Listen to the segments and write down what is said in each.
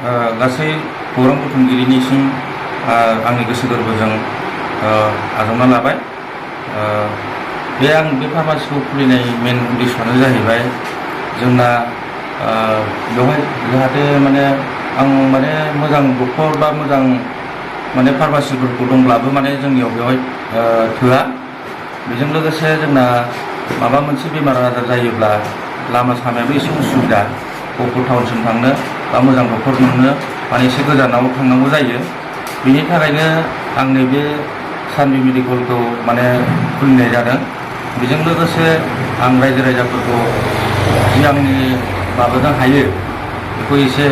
गासै खौरां बुथुमगिरिनिसिम आंनि गोसो गोरबोजों आजावना लाबाय। आं बे फार्मासिखौ खुलिनाय मेन उद्देश्यआनो जाहैबाय जोंना बेवहाय जाहाथे माने आं माने मोजां डक्टर बा मोजां माने फार्मासिफोरखौ दंब्लाबो माने जोंनियाव बेवहाय थोआ। बेजों लोगोसे जोंना माबा मोनसे बेमार आजार जायोब्ला लामा सामायाबो एसे उसुबिदा, गहपुर टाउनसिम थांनो बा मोजां डक्टर मोननो माने एसे गोजानाव थांनांगौ जायो। बेनि थाखायनो आं नैबे सानबि मेडिकेलखौ माने खुलिनाय जादों। बेजों लोगोसे आं रायजो राजाफोरखौ जि आंनि माबाजों हायो बेखौ एसे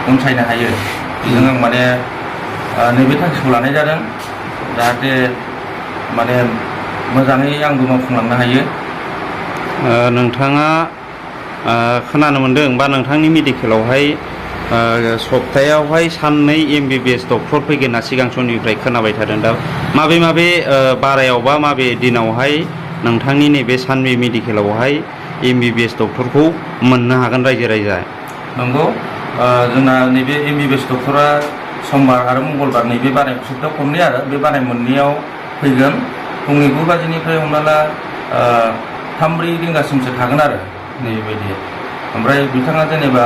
अनसायनो हायो, बेजों आं माने नैबे थांखिखौ लानाय जादों जाहाथे माने मोजाङै आंबो मावफुंलांनो हायो। नोंथाङा खोनानो मोन्दों बा नोंथांनि मेडिकेलावहाय सप्तायावहाय साननै MBBS डक्टर फैगोन होनना सिगां समनिफ्राय खोनाबाय थादों। दा माबे बारायाव बा माबे दिनावहाय नोंथांनि नैबे सानबि मेडिकेलावहाय MBBS डक्टरखौ मोननो हागोन रायजो राजा? नंगौ, जोंना नैबे MBBS डक्टरा समबार आरो मंगलबार नैबे बाराय सप्तायाव खननै आरो बे बाराय मोननैयाव फैगोन। फुंनि 9 बाजिनिफ्राय हमना ला 3-4 रिंगासिमसो थागोन आरो नैबायदि। ओमफ्राय बिथाङा जेनेबा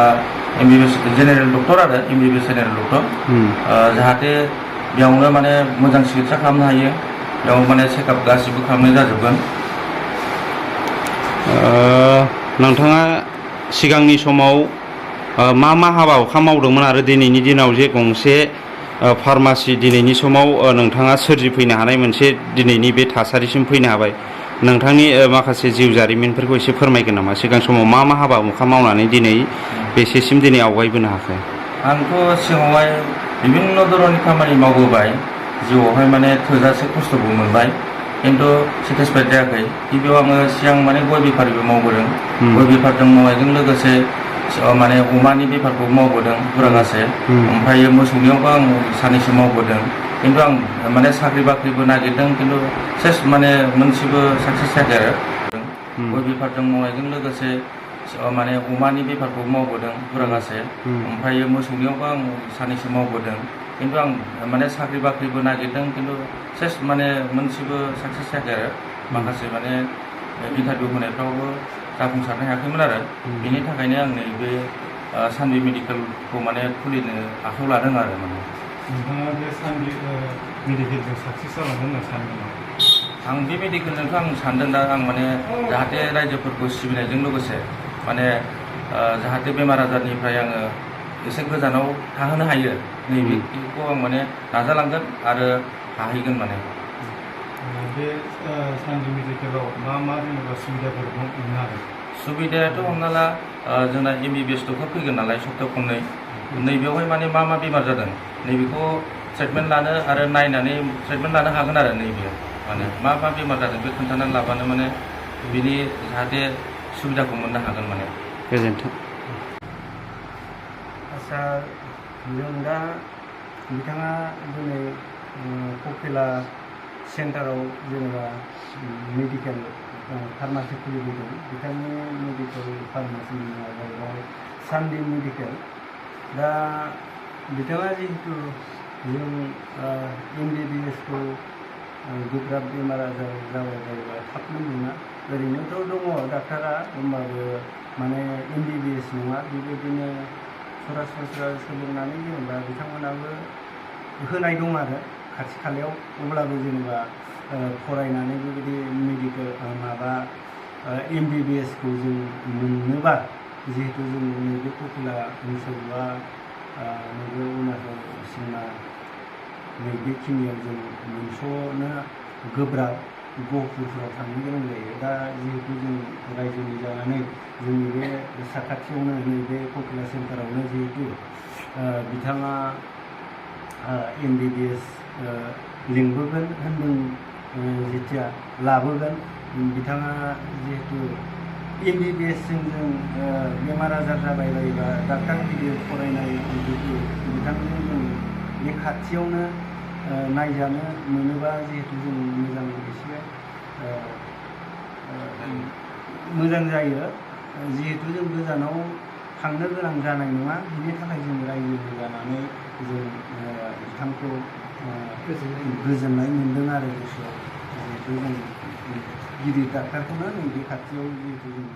MBBS जेनेरेल डक्टर आरो MBBS जेनेरेल डक्टर, जाहाथे बेयावनो माने मोजां सिकित्सा खालामनो हायो, बेयाव माने चेकआप गासिबो खालामनाय जाजोबगोन। नोंथाङा सिगांनि समाव मा हाबा हुखा मावदोंमोन आरो दिनैनि दिनाव जे गंसे फार्मासि दिनैनि समाव नोंथाङा सोरजिफैनो हानाय मोनसे दिनैनि बे थासारिसिम फैनो हाबाय, नोंथांनि माखासे जिउ जारिमिनफोरखौ एसे फोरमायगोन नामा? सिगां समाव मा हाबा हुखा मावनानै दिनै बेसेसिम दिनै आवगायबोनो हाखो? आंथ' सिगाङावहाय बिभिन्न धरननि खामानि मावबोबाय, जिउआवहाय माने थोजासे खस्थ'बो मोनबाय, खिन्थु सेटिसफाइड जायाखै। गिबियाव आङो सिगां माने गय बेफारिबो मावबोदों। गय बेफारजों मावनायजों लोगोसे माने अमानि बेफारखौ मावबोदों फुरागासे। ओमफ्राय मोसौनियावबो आं साननैसो मावबोदों, खिन्थु आं माने साख्रि बाख्रिबो नागिरदों, खिन्थु सेस माने मोनसेबो साक्सेस जायाखै आरो। गय बेफारजों मावनायजों लोगोसे माने अमानि बेफारखौ मावबोदों फुरागासे। ओमफ्राय मोसौनियावबो आं साननैसो मावबोदों, खिन्थु आं माने साख्रि बाख्रिबो नागिरदों, खिन्थु सेस माने मोनसेबो साक्सेस जायाखै आरो। माखासे माने इन्टारभिउ होनायफ्रावबो जाफुंसारनो हायाखैमोन आरो। बेनि थाखायनो आं नैबे सानबि मेडिकेलखौ माने खुलिनो आखायाव लादों आरो। माने नोंथाङा बे सानबि मेडिकेलजों साक्सेस जालांगोन होनना सानदों नामा? आं बे मेडिकेलजोंथ' आं सानदों दा आं माने जाहाथे रायजोफोरखौ सिबिनायजों लोगोसे माने जाहाथे बेमार आजारनिफ्राय आङो एसे गोजानाव थाहोनो हायो, नैबेखौ आं माने नाजालांगोन आरो हाहैगोन माने। बे सानबि मेडिकेलाव मा जेनेबा सुबिदाफोर मोननो हागोन? सुबिदायाथ' हमना ला जोंना MBBS डक्टर फैगोन नालाय सप्तायाव खननै, नैबेयावहाय माने मा बेमार जादों नैबेखौ ट्रिटमेन्ट लानो आरो नायनानै ट्रिटमेन्ट लानो हागोन आरो। नैबेयाव माने मा बेमार जादों बे खोन्थानानै लाबानो माने बिनि जाहाथे सुबिदाखौ मोननो हागोन माने। गोजोन्थों। आच्चा, जों दा बिथाङा दिनै ककिला सेन्टाराव जेनेबा मेडिकेल फार्मासि खुलिबोदों। बिथांनि मेडिकेल फार्मासिनि मुङा जाहैबाय सानबि मेडिकेल। दा बिथाङा जिहेतु जों MBBSखौ गोब्राब बेमार आजार जाबाय बायोबा थाबनो मोना। ओरैनोथ' दङ डाक्टारा, होमबाबो माने MBBS नङा, बेबायदिनो सरासनस्रा सोलोंनानै जेनेबा बिथांमोनाबो होनाय दं आरो खाथि खालायाव। अब्लाबो जेनेबा फरायनानै बेबायदि मेडिकेल MBBSखौ जों मोननोबा, जिहेतु जों नैबे ककिला ओनसोल बा नैबे अरुणाचल सिमा नैबेखिनियाव जों मोनस'नो गोब्राब, गहपुरफोराव थांनो गोनां जायो। दा जिहेतु जों रायजोनि जानानै जोंनि बे साखाथियावनो नैबे ककिला सेन्टारावनो जिहेतु बिथाङा MBBS लिंबोगोन होनदों, जेथिया लाबोगोन बिथाङा जिहेतु MBBSजों जों बेमार आजार जाबाय बायोबा डाक्टार गिदिर फरायनाय जिहेतु बिथांजों जों बे खाथियावनो नायजानो मोनोबा जिहेतु जों मोजां एसे मोजां जायो। जिहेतु जों गोजानाव थांनो गोनां जानाय नङा। बिनि थाखाय जों रायजो जानानै जों बिथांखौ गोजोननाय मोनदों आरो गोसोआव। जिहेथु जों गिदिर डाक्टारखौनो नैबे खाथियाव जिहेतु जों